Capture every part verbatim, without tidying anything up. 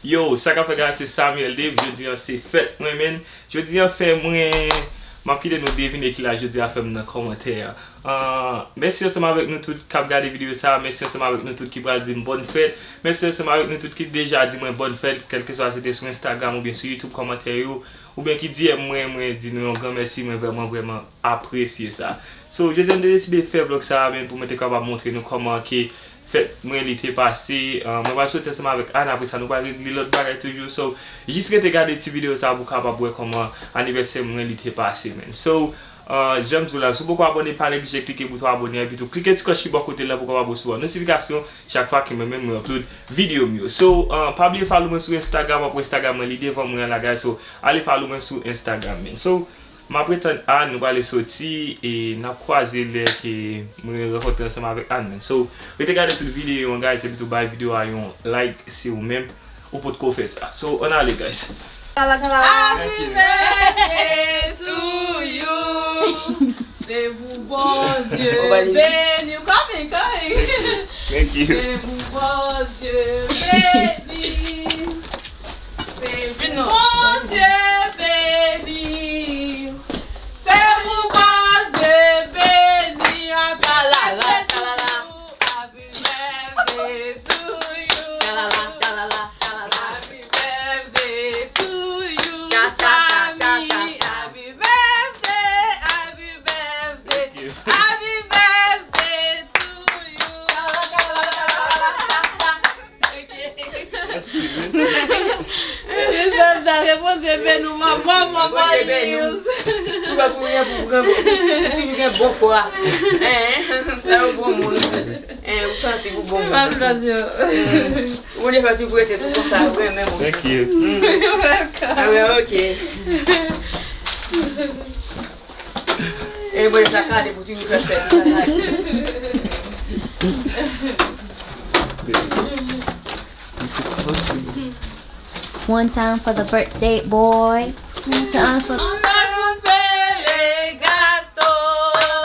Yo, sa k ap fèt guys, se Samuel Dave. Jodi a se fèt mwen, menn. Jodi a fè mwen, m ap kite nou devine ki la jodi a fè m nan kòmantè a. Ah, mèsi ansanm avèk nou tout k ap gade videyo sa a. Mèsi ansanm avèk nou tout ki pral di m bòn fèt. Mèsi ansanm avèk nou tout ki deja di mwen bòn fèt, kèlkeswa se te sou Instagram oubyen sou YouTube, kòmantè yo, oubyen ki D M mwen, mwen di nou yon gran mèsi, mwen vrèman, vrèman apresye sa. So, jodi a m te deside fè vlòg sa a, menn, pou mwen te kapab montre nou kòman ke fèt mwen li te pase. Ah, mwen pral soti ansanm avèk Ann, apre sa nou pral regle lòt bagay toujou. So, jis rete gade ti videyo sa a pou w kapab wè kòman anivèsè mwen li te pase, menn. So, ah, jan m di w la, si w poko abòne, pa neglije klike bouton abòne an, epi tou klike ti klòch ki bò kote l la pou w kapab resevwa notifikasyon chak fwa ke mwen menm mwen upload videyo m yo. So, ah, pa bliye follow mwen sou Instagram, w ap wè Instagram mwen li devan mwen an la, guys. So, ale follow mwen sou Instagram, menn. So, m ap ret tann Ann, nou prale soti e n ap kwaze lè ke mwen rankontre ansanm avèk Ann, menn. So, rete gade tout videyo an, guys, epi tou bay videyo a yon like si ou menm ou potko fè sa. So, ann ale, guys. Happy birthday to you. Fè pou Bondye beni w. Kòmi, kòmi. Thank you. Fè pou Bondye beni w. Fè pou Bondye beni w. Fè pou Bondye beni w. Happy birthday to you. Happy birthday to you. Tchalala, tchalala, tchalala. Happy birthday to you, Samy. Happy birthday, happy birthday, happy birthday to you. Mèsi, mèsi. Lizanda, ke Bondye beni w, manman, manman Lils. Ou pa pou gen pou pran, ou toujou gen bon fwa. Hein, sa yo bon moun. Hein, ou sansib, ou bon moun. Bondye fè toujou rete tou konsa, ou renmen moun. Thank you. You're welcome. Ah, ouais, ok. E mwen, sa kale pou toujou fè fèt. One time for the birthday boy. One time for Ann nou fele gato.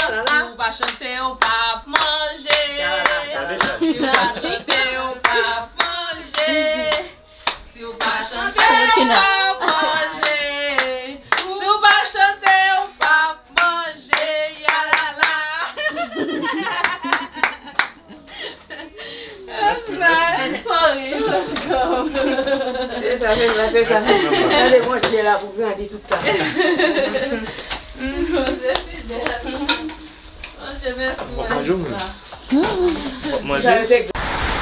Si w pa chante, w p ap manje. Si w pa chante, w p ap manje. Si w pa chante, w p ap manje. Si w pa chante, w p ap manje. Yalala. Mèsi, mèsi. Se sa, se sa, se sa. Mèsi, manman. Gade Bondye la pou grandi tout sa. Bondye fidèl. Bondye mèsi. Bonjou. Manje.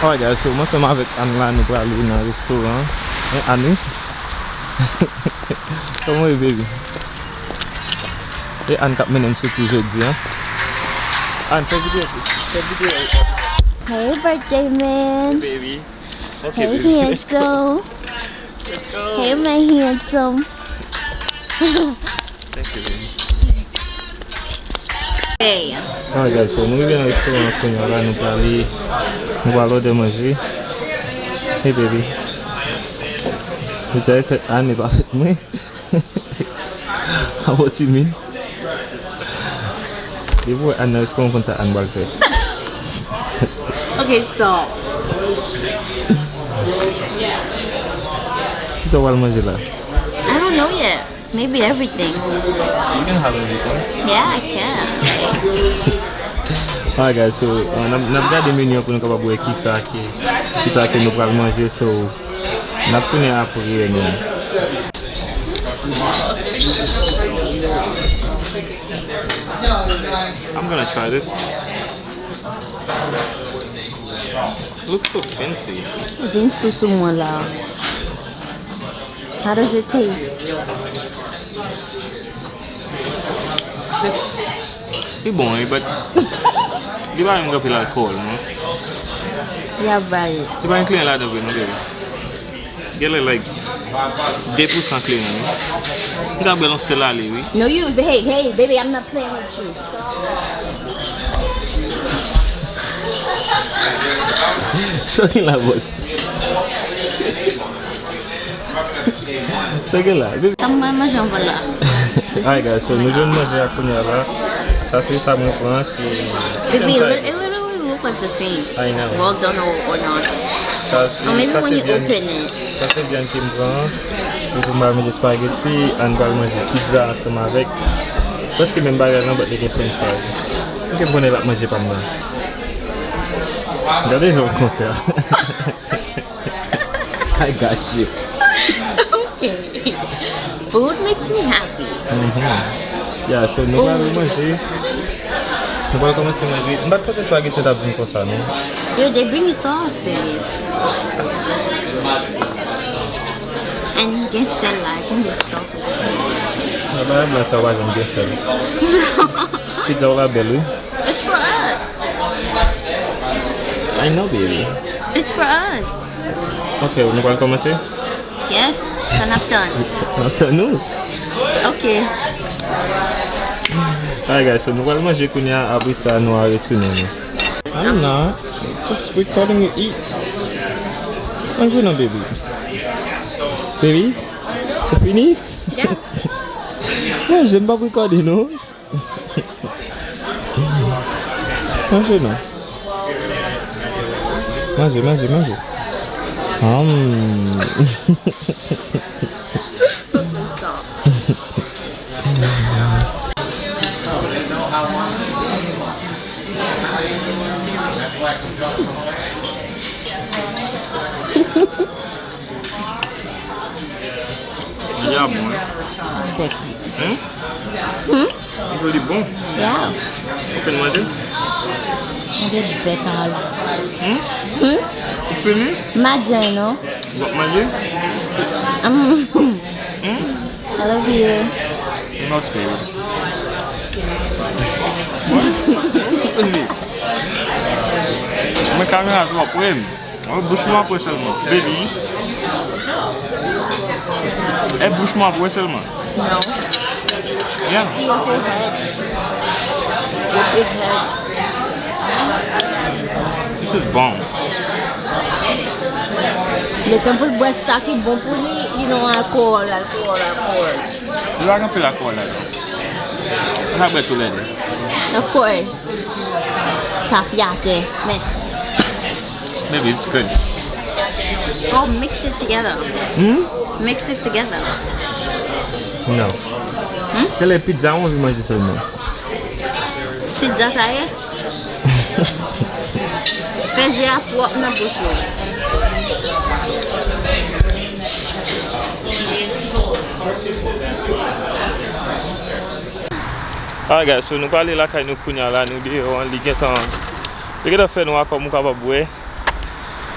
Alright, guys, so, mwen ansanm avèk Ann la, nou prale nan restoran. Hein, Ann, wi? Kòman w ye, baby? E Ann k ap mennen m soti jodi a. Ann, fè videyo, fè videyo. Hey, birthday man. Hey, baby. Okay, hey, baby. Handsome. Let's go. Hey, my handsome. Thank you, baby. Hey. Alright, guys, so nou rive nan restoran an kounye a la, nou prale, nou pral òdè manje. Hey, baby. Jodi a fèt Ann, e pa fèt mwen. Apa w timid? Depi w wè Ann nan restoran, w konn sa Ann pral fè. Okay, stop. Kisa w pral manje la? I don't know yet. Maybe everything. You can have everything. Yeah, I can. Alright, guys, so, uh, n ap, n ap gade meni an pou nou kapab wè kisa ke, kisa ke nou pral manje, so, n ap tounen apre, men. I'm gonna try this. Looks so fancy. Vin sou sou mwen la. How does it taste? Li bon, wi, but li pa menm gen anpil alkòl, non. Li ap bay. Li pa gen kleren ladan vre, non, baby. Genlè, like, de pousan kleren, wi. M ta bwè l yon sèl ale, wi. No, you, hey, hey, baby, I'm not playing with you. Sa gen la, boss? Sa gen la? Sa m pral manje anvan la? Alright, guys, so nou jwenn manje a kounye a la. Sa se sa mwen pran, se... Baby, it lit- it literally look like the same. I know. Well done or, or not. Sa se, or maybe sa when se you byen open it. Sa se vyann ke m pran. Toujou m pa manje espageti, Anne pral manje pizza ansanm avèk. Prèske menm bagay lan, but li gen french fries. Ok, m konnen l ap manje pa m nan. Gade jan w kontan. I got you. Okay. Food makes me happy. Mhm. Yeah, so nou pral manje. Nou pral kòmanse manje. M pa t panse spaghetti t ap vin konsa, non. Yo, they bring you sauce, baby. And gen sèl la, I think there's salt. Nan bagay blan sa yo pa janm gen sèl. Pizza w la bèl, wi. It's for us. I know, baby. It's for us. Ok, nou pral kòmanse? Yes, sa n ap tann. N ap tann ou. Okay. Alright, guys, so nou pral manje kounye a, apre sa, nou a retounen nou. I'm not. It's just recording you eat. Manje non, baby. Baby, ou fini? Yeah. Manje, m p ap rekòde, non. Manje non. Manje, manje, manje. Hmm. Li a bon, wi. Bèk. Hmm? Hmm? Li bon. Yeah. Ou fin manje? Mwen te bèk an la. Hmm? Hmm? Ou fini? Madan, non? Ou ap manje? Hmm? I love you. Mwen kamera twò pre m. Oh, bouch mwen apre sèlman. Baby. E bouch mwen apre sèlman. No. Yeah. See your whole head. Your big head. This is bomb. Le tan pou l bwè sa ki bon pou li, you know, alcohol, alcohol, alcohol. Li pa gen anpil alcohol ladan. Sa bwè tou lè de. Of course. Tafyatè. Men. Maybe it's good. Oh, mix it together. Hmm? Mix it together. No. Hmm? Kèlè pizza ou anvi manje sèlman? Pizza sa ye? Fèzye a twòp nan bouch ou. Alright guys, so nou prale lakay nou kounya la, nou deyò an, li gentan, li gentan fè nwa kòm ou kapab wè.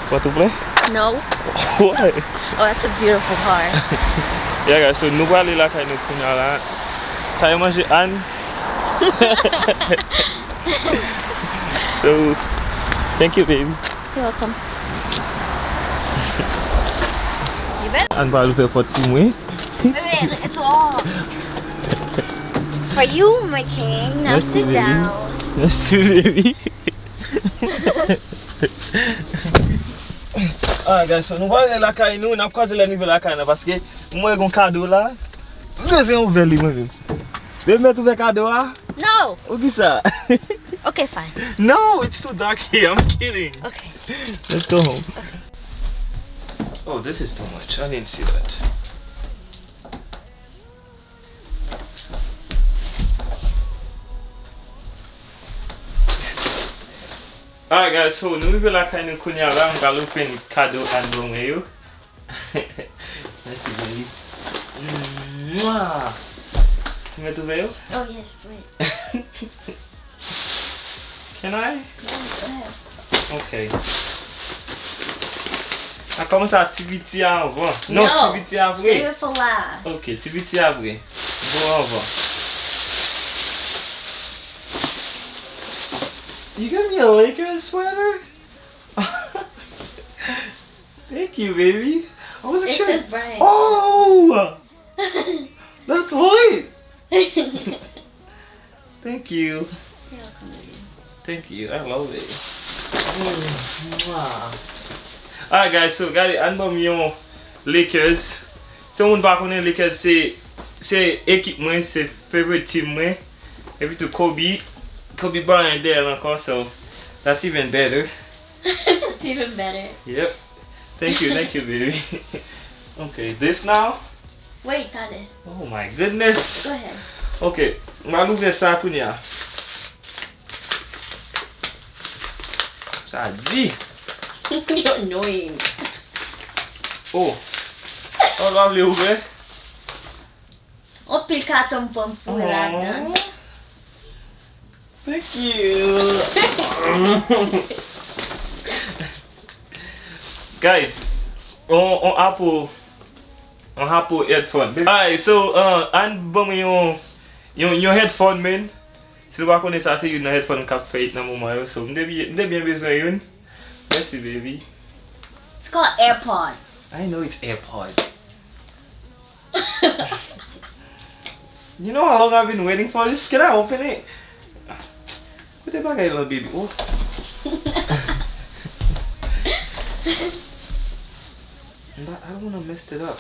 Pòtoprens? No. Why? Oh, that's a beautiful car. Yeah guys, so nou prale lakay nou kounya la. Sa yo manje Anne. So, thank you baby. You're welcome. You better. Anne pral ouvè pòt pou mwen. Baby, it's all for you, my king. Now Merci, sit baby. Down. Merci baby. Ah, guys, so nou prale lakay nou, n ap kwaze lè n rive lakay nou, paske mwen gen yon kado la. M bezwen ouvè li mwen menm. Baby, mèt ouvè kado a? No. Ou ki sa? Okay, fine. No, it's too dark here. I'm kidding. Okay. Let's go home. Oh, this is too much. I didn't see that. Alright guys, so nou rive lakay nou kounya la, m pral open kado Anne ban mwen yo. Mèsi baby. Mwah! Ou mèt ouvè yo? Oh yes, wait. Can I? Yeah, go ahead. Ok. A kòmanse a ti piti a anvan. Non, No, ti piti a apre. Save it for last. Ok, ti piti a apre. Bon, anvan. You got me a Lakers sweater? Thank you, baby. I wasn't It sure. Says Brian. Oh! That's lit! Thank you. You're welcome, baby. Thank you. I love it. Mm, mwah. Alright guys, so gade, Anne ban m yon Lakers. Si yon moun pa konnen, Lakers se, se ekip mwen, se favorite team mwen. Epi tou Kobe, Kobe Bryant dèyè l ankò, so that's even better. It's even better. Yep. Thank you, thank you, baby. Okay, this now? Wait, talè. Oh my goodness. Go ahead. Okay, m pral ouvè sa kounye a. Sa di. You're annoying. Oh. Oh, l pa vle ouvè. On pil katon m pran m foure ladan. Thank you. Guys, on, on Apple, on Apple headphone. Alright, so, uh, Ann ban mwen yon, yon, yon headphone, man. Si nou pa konnen sa, se youn nan headphone k ap fè it nan moman yo. So, m te byen, m te byen bezwen youn. Mèsi, baby. It's called AirPods. I know it's AirPods. You know how long I've been waiting for this? Can I open it? Kote bagay lan, baby? Oh. But I don't wanna mess it up.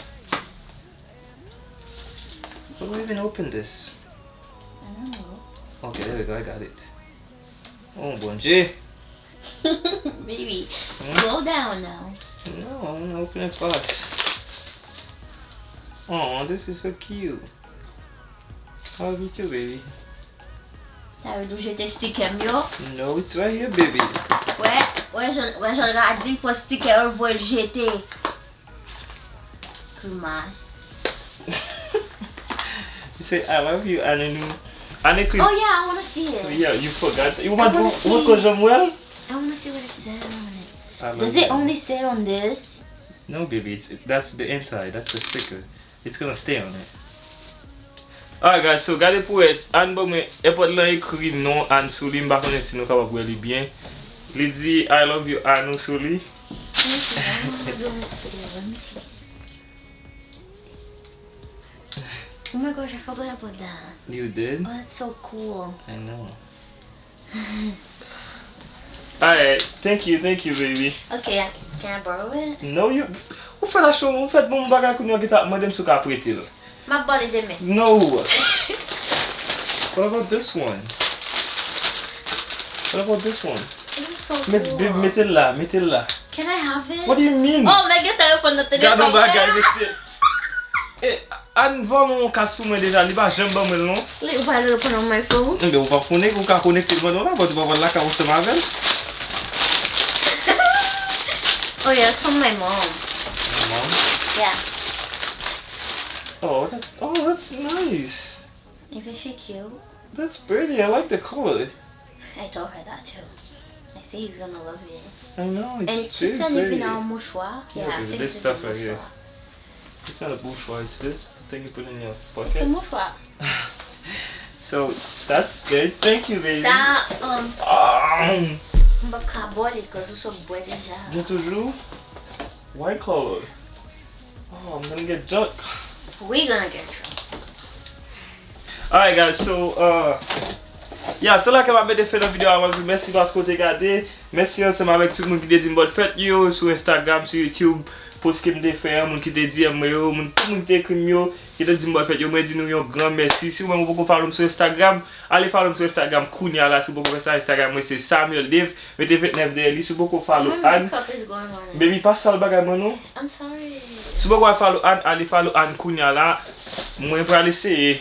How do I even open this? I don't know. Okay, there we go. I got it. Oh, Bondye. Baby, slow down now. No, I wanna open it fast. Oh, this is so cute. I love you too, baby. Sa vle di w jete sticker m yo? No, it's right here, baby. Wè, wè jan, wè jan l ka di l pran sticker yo l voye l jete. Grimas. You say I love you, Anounou. Anne écrit. Oh yeah, I wanna see it. Yeah, you forgot. You I want wanna to see. What goes on well? I wanna see what it said on it. I love Does you. It only say it on this? No, baby, it's, that's the inside. That's the sticker. It's gonna stay on it. Alright, guys, so gade pou wè, Ann ban mwen, èpòt lan ekri non Ann sou li, m pa konnen si nou kapab wè li byen. Li di, I love you, Anou sou li. Let me see. I wanna do it for you. Let me see. Oh my gosh, I forgot about that. You did? Oh, that's so cool. I know. Alright, thank you, thank you, baby. Okay, I, can I borrow it? No, you. Ou fè lache, ou fè bon bagay kounye a, ou gentan ap mande m si w ka prete l. M ap bò li demen. No. What about this one? What about this one? This is so Met, cool. Baby, mete l la, mete l la. Can I have it? What do you mean? Oh, men gentan reponn nan Gade yon telefòn. Bagay, mesye. Eh, Ann vòlò yon kas pou mwen deja, li pa janm ban mwen l non. Li ou pa reponn nan my phone. Enben, ou pa konnen, ou ka konekte l pandan w la, but ou pa pral lakay ansanm avè l. Oh yeah, it's from my mom. Your mom? Yeah. Oh, that's, oh, that's nice. Isn't she cute? That's pretty. I like the color. I told her that too. I say he's gonna love it. I know, it's And she very sent me pretty. Vina un mouchoir. Yeah, Yeah, baby, this this is stuff a right here. Mouchoir. It's not a mouchoir, it's this thing you put in your It's a pocket. Mouchoir. So, that's good. Thank you, baby. Sa, um, Um, m pa ka bò li, cause ou sot bwè deja. Gen toujou? White color. Oh, I'm gonna get drunk. We gonna get drunk. Alright, guys, so, uh, yeah, se la ke m ap mete fen nan videyo a. M ap di mèsi paske w te gade. Mèsi ansanm avèk tout moun ki te di m bòn fèt yo sou Instagram, sou YouTube, post ke m te fè an, moun ki te D M mwen yo, moun, tout moun ki te ekri m yo, ki te di m bòn fèt yo. Mwen di nou yon gran mèsi. Si ou menm ou poko follow m sou Instagram, ale follow m sou Instagram kounye a la. Si ou poko fè sa, Instagram mwen se Samuel Dave. Mete vennèf dèyè li. Si ou poko follow My Ann, makeup is going on. Baby, pa sal bagay mwen non. I'm sorry. Si w poko al follow Ann, ale follow Ann kounye a la. Mwen pral eseye.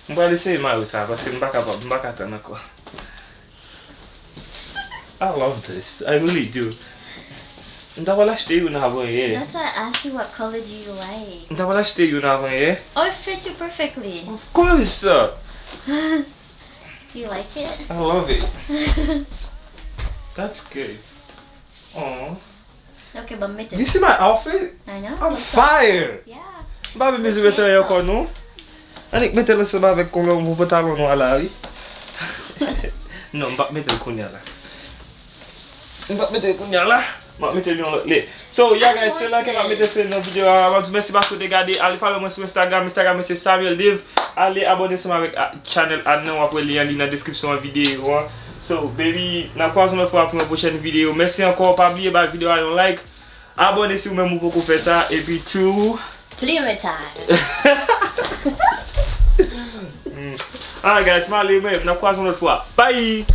Mwen pral eseye mayo sa paske m pa kapab, m pa ka tann ankò. I love this. I really do. M ta pral achte youn avan yè. That's why I asked you what color do you like. M ta pral achte youn avan yè. Oh, it fits you perfectly. Of course. You like it? I love it. That's good. Aw. Okay, but mete. You see my outfit? I know. I'm fire. Yeah. M pa vle mezire tan ankò non. Annik mete l ansanm avèk yon bon pantalon nwa la wi. Non, m p ap mete l kounye a la. M p ap mete l kounye a la. M ap mete l yon lòt lè. So, yeah guys, se la ke m ap mete fen nan videyo a. M ap di mèsi paske w te gade. Ale follow mwen sou Instagram. Instagram mwen se Samuel Dave. Ale abòne ansanm avèk a, channel Ann nan. W ap wè lyen an li nan deskripsyon an videyo an. So, baby, n ap kwaze yon lòt fwa pou yon pwochèn videyo. Mèsi ankò. Pa bliye bay videyo a yon like. Abòne si ou menm ou poko fè sa. Epi tchou. Pli retard. Mm. Alright guys, m ale mwen. N ap kwaze yon lòt fwa. Bye!